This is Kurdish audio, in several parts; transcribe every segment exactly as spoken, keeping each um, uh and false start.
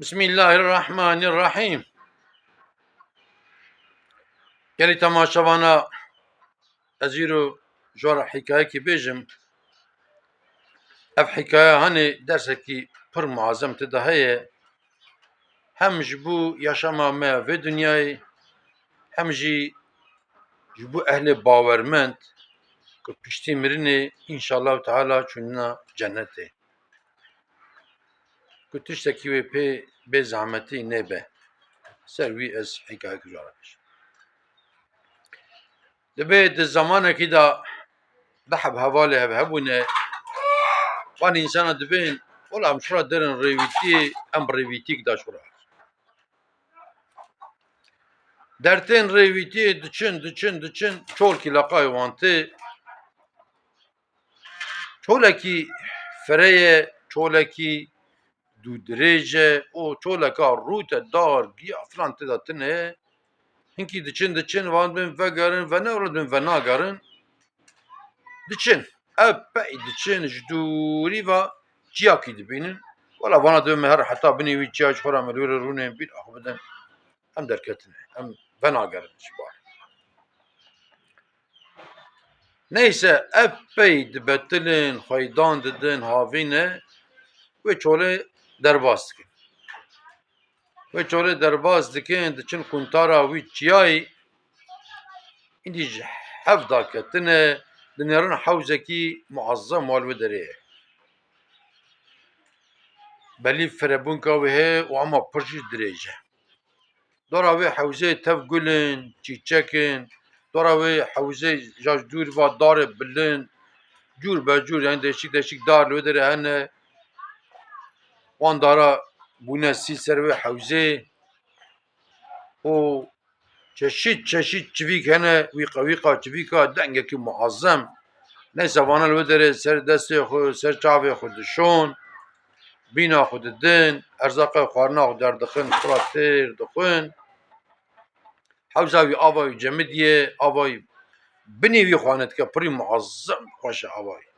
Bismillahirrahmanirrahîm. Gelî temaşevana, ez îro ji we re hîkayekî bêjim. Ev hîkaye hanê dersekî pir muazem tê de heye. Hem ji bo yaşama me ya vê dinyayê, hem jî ji bo ehlê bawermend ku piştî mirinê înşallah teala çûnina cennetê. Ku tiştekî wê pê bê zehmetî nêbe. Ser wî ez hîkayekî ji we re bêjim. Dibê di zemanekî de du heb hevalê hev hebûne. Van însana dibên, wela em şura derin rêwîtiyê, em rêwîtîk da şura. Dertên rêwîtiyê diçin, diçin, diçin, çolkî leqayê wan tê. Çolekî fire ye, çolekî dû dirêj e, û çoleka rût e, dar, giya filan tê de tune ye. Hinkî diçin, diçin, van dibên vegerin, vene, wela dibên venagerin. Diçin. Ev pey diçin, ji dûrî ve çiyakî dibînin. Wela vana dibên me her heta binê wî çiya ji xwe re me li wê re rûnên bîn, axwe bidin. Em derketine. Em venagerin ji bar. Neyse, ev pey dibetilin, xweydan didin, havîne, wê çolê derbas dikin. Wê çolê derbas dikin, diçin kuntara wî çiyayî, îndî ji hev daketine, dinêrin hewzekî muazzem wa li wê derê ye. Belî firebûnka wê heye û hema pir jî dirêj e. Dora wê hewzê tev gul in, çîçek in. Dora wê hewzê ja ji dûr va darê bilind, cûr be cûr, yani değişik değişik dar li wê derê hene. Wan dara bûne sî ser wê hewzê û çeşît çeşît çivîk hene, wîqa wîqa çivîka, dengekî muazzem. Neyse, vana li wê derê ser destê xwe, ser çavê xwe dişon, bîna xwe didin, erzaqa xwarina xwe derdixin, xura têr dixwin. Hewza wî ava wî cemidiyê, ava wî binê wî xwane dike, pirî muazzem xweş e ava wî.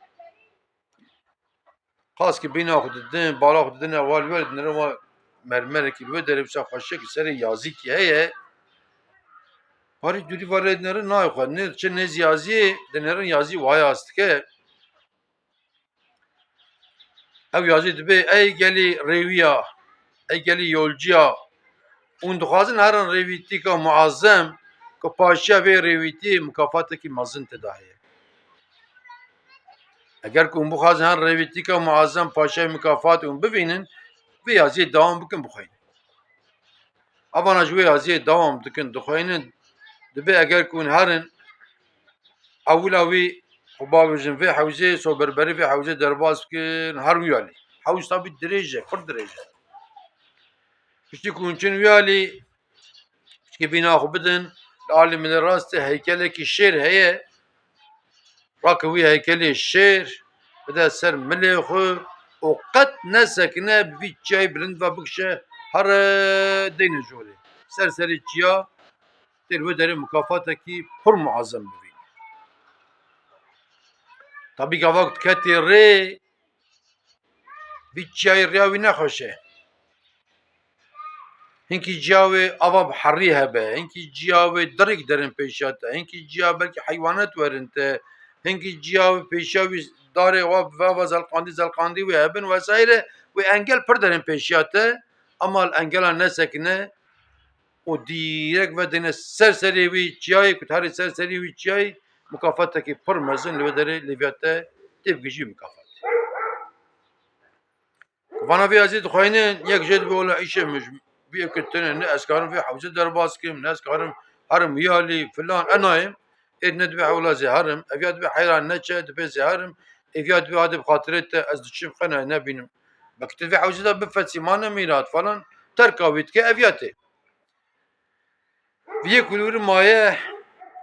Qaskî bîna xwe didin, bala xwe didin, ewal wer dinêrin, wa mermerekî li wê derê wisa xweşik, serê yazîkî heye. Parî dûrî va lê dinêrin nayê xwe. Nê diçe nêz yaziyê, dinêrin yazî waya dike. Ew yazî dibê, ey gelî rêwiya, ey gelî yolciya. Hûn dixwazin herin rêwîtîka muazzem ku paşiya vê rêwîtiyê mikafatekî mezin tê de heye. Eger ku hûn bixwazin her rêwîtîka muazzem paşayê mikafatê hûn bivînin, vê yaziyê dewam bikin bixwînin. Evana ji wê yaziyê dewam dikin, dixwînin, dibê eger ku hûn herin, ewila wî xwe bavêjin vê hewzê, soberberî vê hewzê derbas bikin, herin wî alî. Hewz tabî dirêj e, pir dirêj e. Piştî ku hûn çin wî alî, piştî bîna xwe bidin, li alî milê rastê heykelekî şêr heye. Rake wî heykelê şêr, bide ser milê xwe û qet nesekine, bi vî çiyayê bilind ve bikişe here deyne jorê. Ser serê çiya tê li wê derê mikafatekî pir muazzem bivîne. Tabî gava ku diketê rê, vî çiyayê riya wî nexweş e. Hinkî ciya wê ava bi herî hebe, hinkî ciya wê dirêk derin pêşiya te, hinkî ciya belkî heywanet werin te, hinkî ciya wê pêşiya wî darê wa bi ava zelqandî zelqandî wê hebin wesayre, wê engel pir derin pêşiya te, ema li engela nesekine û dîrek vedine ser serê wî çiyayê, ku herî ser serê wî çiyayê, mikafatekî pir mezin li wê derê lêviya te tê bigihîjî mikafatê. Vana vê ez ê dixweynin, yek jê dibe, wela îşê min ji vî yekê tune, ne ez karim vê hewzê derbas kim, ne ez karim herim wî alî filan, e nayêm. Ê ne dibe hewla zê herim, ev ya dibe heyran neçe, dibe zê herim, ev ya dibe hadi bi xatirê te ez diçim xwe ne nebînim. Belkî tu vê hewzê de bifetsî, ma ne mîrat falan, terka wî dike, ev ya tê. Viyê kulûrî maye,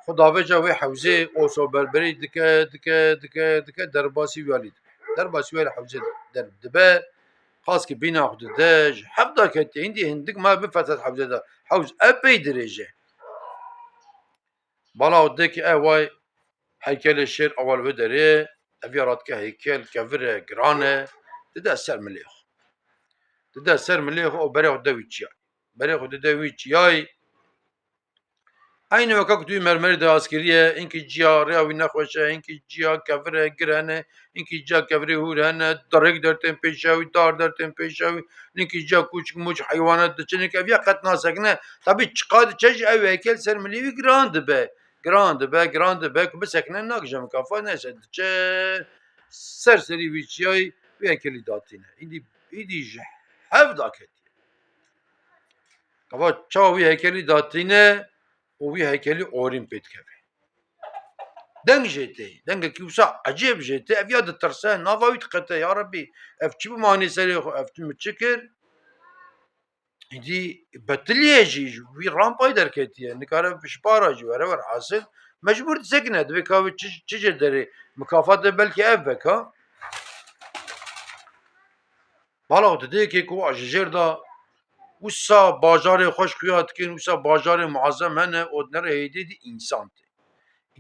xwe davêja wê hewzê, oso berberî dike, dike, dike, dike, derbasî wî alî dike. Derbasî wî alî hewzê der dibe, qaskî bîna xwe dide, ji hev daketiye, hindî hindik maye bifetet hewzê de. Hewz epey dirêj e. Bala xwe dike, e way, heykelê şêr ewal wê derê, ev ya radike heykel, kevir e, giran e, dide ser milê xwe. dide ser milê xwe û berê xwe dide wî çiyayê. Berê xwe dide wî çiyayê. Eynî weke ku tu wî mermerî de askirî ye, hinkî ciya rêya wî nexweş e, hinkî ciya kevir e, gir hene, hinkî ciya kevirê hûr hene, darêk dertên pêşiya wî, dar dertên pêşiya wî, hinkî ciya kûçik mûç heywanet diçin, hinkî ev ya qet nasekine. Tabî çiqa diçe jî ew heykel ser milê wî giran dibe. Giran dibe, giran dibe, ku bisekine nakije mikafa, neyse diçe ser serî wî çiyayê wî heykelî datîne. Îdî, îdî ji hev daketiye. Gava çawa wî heykelî datîne û wî heykelî orîn pê dikeve. Deng jê tê, dengekî wisa ecêb jê tê, ev ya ditirse, nava wî diqete, ya Rebbî, ev çi bimanî serê xwe, ev tu min çi kir? Îdî betilî ye jî, ji wî rampayê derketiye, nikare ji para jî were, werhasil, mecbûr disekine, divê ka wê çi, çi jê derê, mikafatê belkî ev be ka. Bala, tu dê yekê ku ji jêr de wisa bajarê xweş xuya dikin, wisa bajarê muazzem hene, û di nerê hêdî dî însan tên.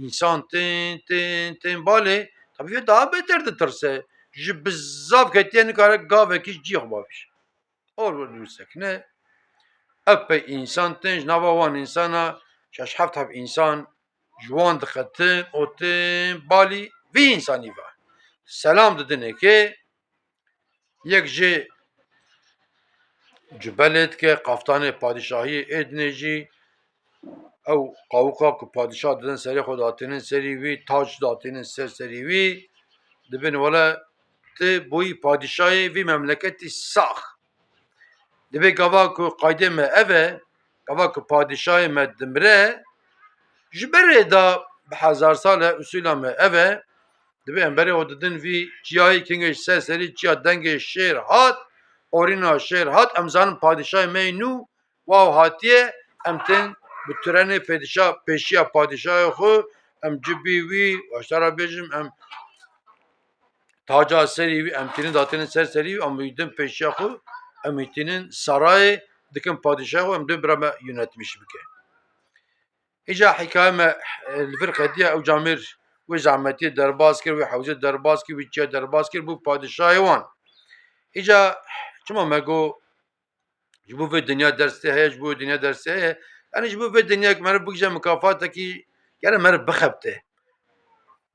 Însan tên, tên, tên, balê, tabî vê daha bêtir ditirse. Ji bizaf ketiye nikare gavekî ji cî xwe bavêje. Or wir dûr sekine. Epey însan tên, ji nava wan însana şeş heft heb însan ji wan diqetin û tên balî vî însanî ve. Selam didin êkê, yek jê cubelê dike, qaftanê padîşahiyê ê dinê jî, ew qawika ku padîşah didin serê xwe datînin serî wî, tac datînin ser serî wî, dibin wele tu bûyî padîşahê vî memleketî sax. Dibê gava ku qaydê me ev e, gava ku padîşahê me dimire, ji berê de bi hezar sal e, usûla me ev e, dibê em berê xwe didin vî çiyayê kengê ji ser serî çiya dengê şêr hat, orîna şêr hat, em zanin padîşahê me yê nû waw hatiye, em tên bi turenê pêdişa-, pêşiya padîşahê xwe, em cibî wî, waştara bêjim, em taca serî wî, em tînin datînin ser serî wî, em wî din pêşiya xwe, em wî tînin sarayê, dikin padîşahê xwe, em dê bira me yönetmiş bike. Îca hikaye me, e, li vir qediya ew camêr wê zehmetiyê derbas kir, wê hewzê derbas kir, wî çiya derbas kir, bû padîşahê wan. Îca çima me got, ji bo vê dinya dersê heye, ji bo vê dinya dersê heye. Yanî ji bo vê dinya meriv bigije mikafatekî, gere meriv bixebite.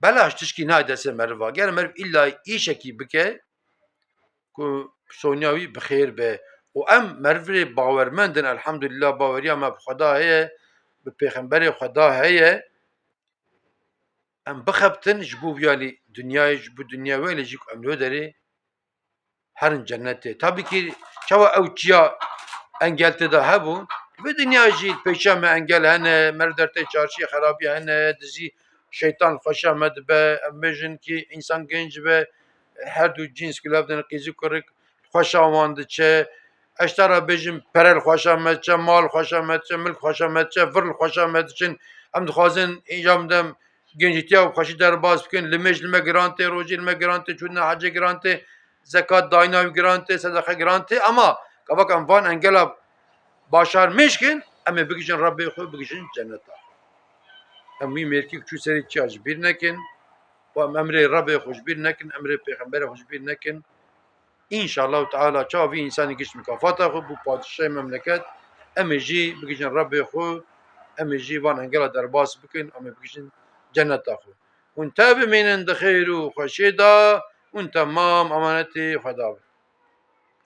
Belaş tişkî nayê destê meriva. Gere meriv îlla îşekî bike ku sonya wî bi xêr be. Û em meriv rê bawermend in, elhamdulillah, baweriya me bi Xweda heye, bi pêxemberê Xweda heye. Em bixebtin ji bo viyalî dinyayê, ji bo dinya wê lê jî ku em li wê derê herin cennetê. Tabî ki çawa ew çiya engel tê de hebû, vê dinya jî pêşiya me engel hene, meriv dertê çarşiyê xerabî hene, dizî şeytan xweşa me dibe, em bêjin ki însan genc be, her du cîns ku lev din qîzî kurik xweşa wan diçe, ez te re bêjim pere li xweşa me diçe, mal xweşa me diçe, milk xweşa me diçe, vir li xweşa me diçin, em dixwazin îcam dem gencîtiya bi xweşî derbas bikin, limêj li me giran tê, rojî li me giran tê, çûna hecê giran tê, zekat dayîna wî giran tê, sedeqe giran tê, ama gava ku em van engela başar mêj kin, em ê bigihîjin Rebbê xwe, bigihîjin cenneta xwe. Em wî mêrkî ku çû serê çiya ji bîr nekin, û em emrê Rebbê xwe ji bîr nekin, emrê pêxemberê xwe ji bîr nekin. Înşallahu Teala çawa vî însanî gişt mikafata xwe bû padîşahê memleket, em ê jî bigihîjin Rebbê xwe, em ê jî van engela derbas bikin, em ê bigihîjin cenneta xwe. Hûn tev bimînin di xêr û xweşiyê de, hûn temam emanetê Xweda bin.